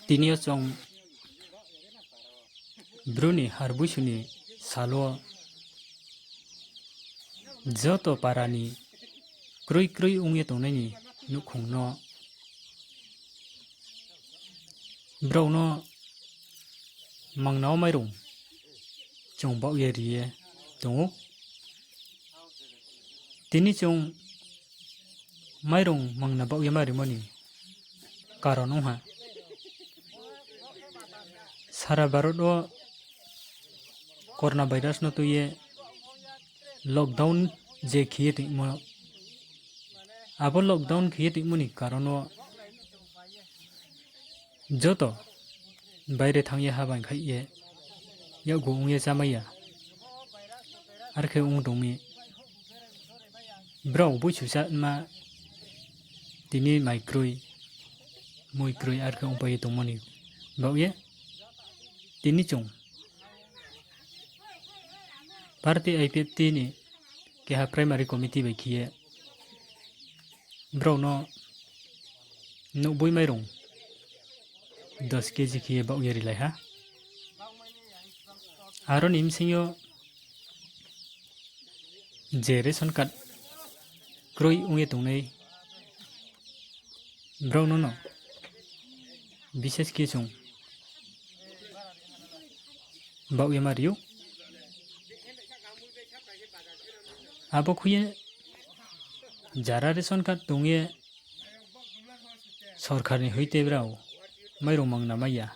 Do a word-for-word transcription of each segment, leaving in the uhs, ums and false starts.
Tini yo chung Bru ni Har Buisu ni sal wo joto para ni kroi kroi ong ye tongnai ni nouhkhong no brao no mangna wo mairung chung baoh ye ri ye tong ou. Tini chung mairung mangna baoh ye ma rimo ni karon ong ha. Sara Bharot wo corona virus no tui ye lockdown je khe ye tongmo, abo lockdown khe ye tongmo ni karon wo joto baire thanng ye habaing khaih ye yakgu ong ye chámai ya. Arkhe ong tong mi. Brao buisu cháma tini mai kroi, mui kroi arkhe ongpai ye tongmo ni baoh ye tini chung party I P F T ni keha primary committee bai khe ye brao no nouhboi mairung dos K G khe ye baoh ye rilai ha. Aro ni bsing yo je ration card kroi ong ye tongnai brao no no bises khe chung baoh ye ma ri ou. Abo khui ye jara ration card tong ye sorkar ni hoite brao mairung mangna mai ya,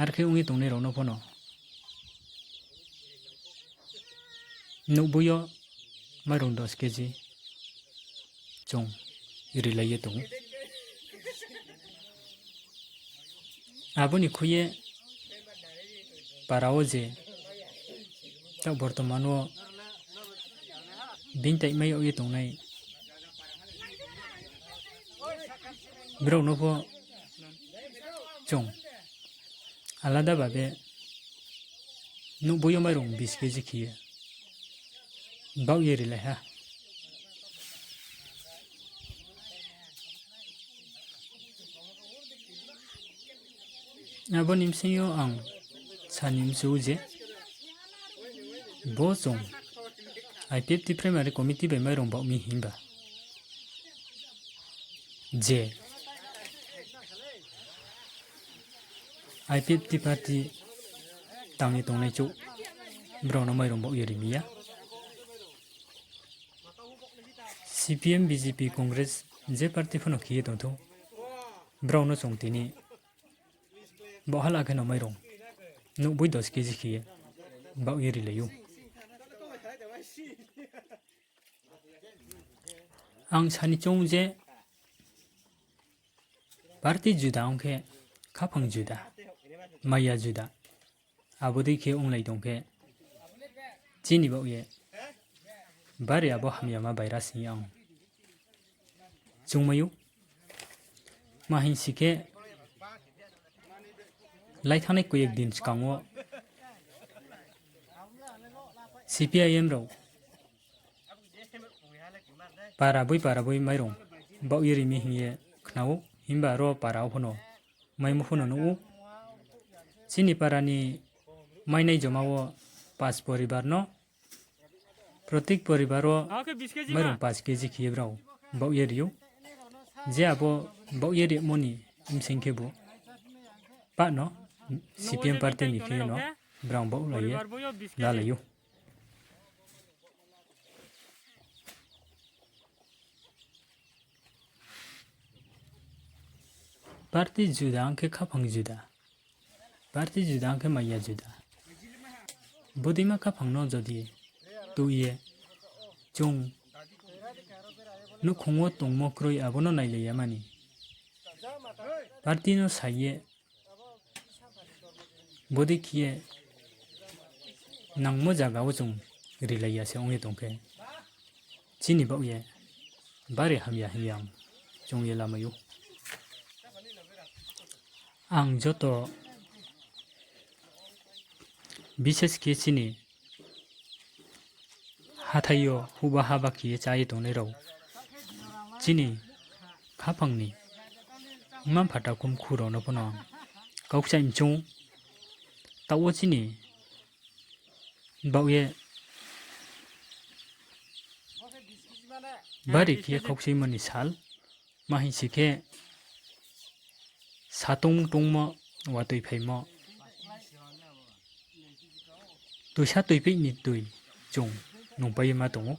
arkhe ong ye tongnai rao no pho no nouhboi yo mairung dos K G chung rilai ye tong ou. Abo ni khui ye para wo je taoh bortoman wo bini taimai yag ye tongnai brao no pho chung alada babe nouhboi yo mairung bis K G khe ye baoh ye rilai ha. Abo ni bsing yo ang sa ni mchu ou je, bo chung I P F T Primary Committee bai mairung baoh mi himba, je I P F T party tang ye tongnai chouh, brao no mairung baoh ye ri mi ya. C P M, B J P, Congress je party pho no khe ye tong thou, brao no chung tini baoh hala khe no mairung nouhboi dos K G khe ye baoh ye rilai ou. Ang sa ni choung je party juda ong khe khaphang juda, maya juda, abo dei khe onglai tong khe chini baoh ye bari abo hamyama virus hing ye ang choungmai ou. Tma hing si khe, lai thanngnai কয়েক দিন skang wo C P I M rao para boi para boi mairung baoh ye ri mi hing ye khna ou, himba aro para wo pho no maimo pho no nuh ou. Chini para ni mainai joma wo পাঁচ পরিবার no প্রত্যেক পরিবার wo mairung পাঁচ KG khe ye brao baoh ye ri ou. Je abo baoh ye rimo ni bsing khebu pah no C P M party ni khe no brao baohlai ye lalai ou. Party juda ong khe khaphang juda, party juda ong khe maya juda. Bodeima khaphang no jodi tui ye chung nouhkhong wo tongmo kroi abo no nailai ya mani, party no sa ye bodei khe ye nangmo zaga wo chung rilai ya se ong ye tong khe, chini baoh ye bari hamya hing ye ang choung ye lamai ou. Ang joto bises khe chini Hathái yo huhba haba khe ye chá ye tongnai rao, chini khaphang ni mma mpha takhu mkhu rao no pho no ang kau kchaih mchung ou. Taoh wo chini baoh ye bari khe ye khaukchaimo ni sal, ma hing si khe, satong tongmo, watoi phaimo, toisa toipeih ni toi chung nungpai ye ma tong ou.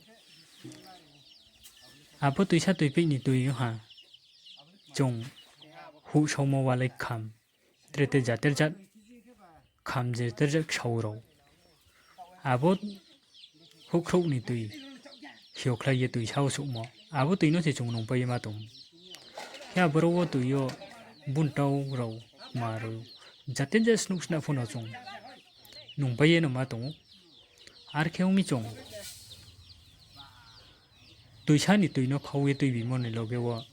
Abo toisa toipeih ni toi ong ha, chung huhsaomo walai kham, tre te jater jat kham, jater jat ksao rao. Abo huhkhrouh ni toi, hiokhlai ye toisa wo souhmo, abo toi no se chung nungpai ye ma tong ou. Khe aboro wo toi yo buntau rao, ma rao, jater jat snuh sna pho no chung nungpai ye no ma tong ou. Ar khe ong mi chung toisa ni toi no khau ye tuibimo ni loge wo,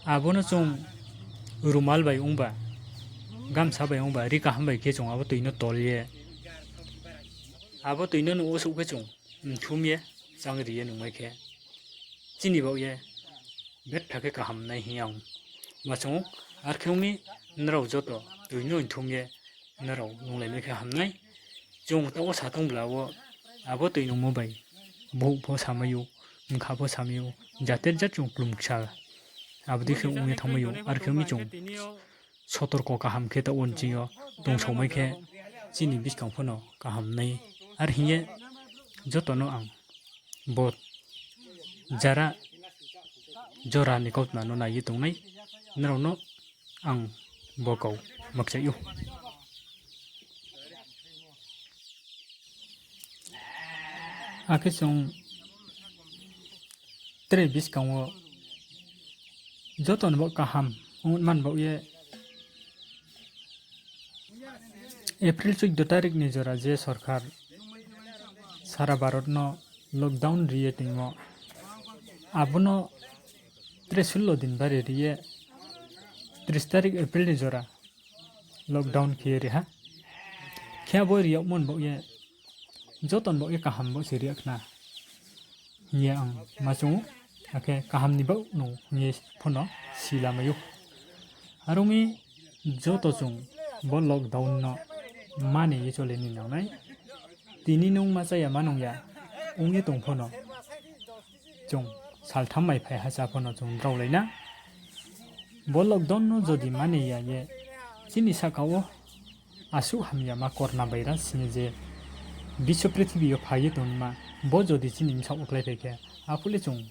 abo no chung rumal bai ongba, gamsa bai ongba, ri kaham bai khe chung abo toi no tol ye, abo toi no nouh wo souh khe chung mthum ye, chang ri ye nungmai khe, chini baoh ye betha khe kaham nai hing ye ang ma chung ou. Ar khe ong mi, nrao joto toi no mthum ye nrao nunglaimai khe ham nai. Chung taoh wo satong bla wo abo toi nungmo bai bouh pho samai ou, bkha pho samai ou, jater jat chung klum ksa, abo dei khe ong ye thanngmai ou. Ar khe ong mi chung sotorko kaham khe taoh wo nching yo tongsaomai khe chini buskang pho no kaham nai. Ar hing ye joto no ang bo jara jora ni kautma no nai ye tongnai, nrao no ang bo kau makchaih ou. Akhe chung tre buskang wo joto ni baoh kaham ong man baoh ye April chuddo tarik ni jora je sorkar sara Bharot no lockdown ri ye tongmo, abo no tre sullo din bari ri ye tris tarik April ni jora lockdown khe ye ri ha. Khe abo ri yagmo ni baoh ye joto ni baoh ye kaham baoh se ri yag khna hing ye ang ma chung ou, akhe kaham ni baoh no hing ye pho no silamai ou. Are ong mi joto chung bo lockdown no mani ye chole ni nang nai. Tini nung ma chá ya ma nung ya ong ye tong pho no, chung saltham mai phai ha chá pho no chung draolai na. Bo lockdown no jodi mani ya ye chini sahka wo asuh hamyama corona virus hing ye je biswo prithibi yo phai ye tongnaima, bo jodi chini bsaoh wo kláiphai khe, arphuh le chung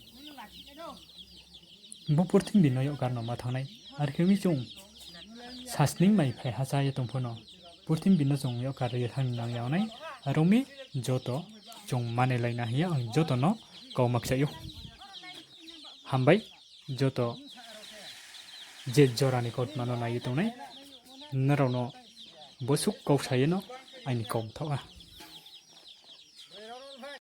bo purthimbi no yagkar no ma thanng nai. Are khe mi chung sasning mai phai ha chá ye tong pho no, purthimbi no chung yagkar ye thanng ni nang ya nai. Are ong mi joto chung mani lai na hing ye ang joto no kau makchaih ou. Hambai, joto je jora ni kautma no nai ye tongnai, nrao no bosuh kau sa ye no aini kau mthaoh ha.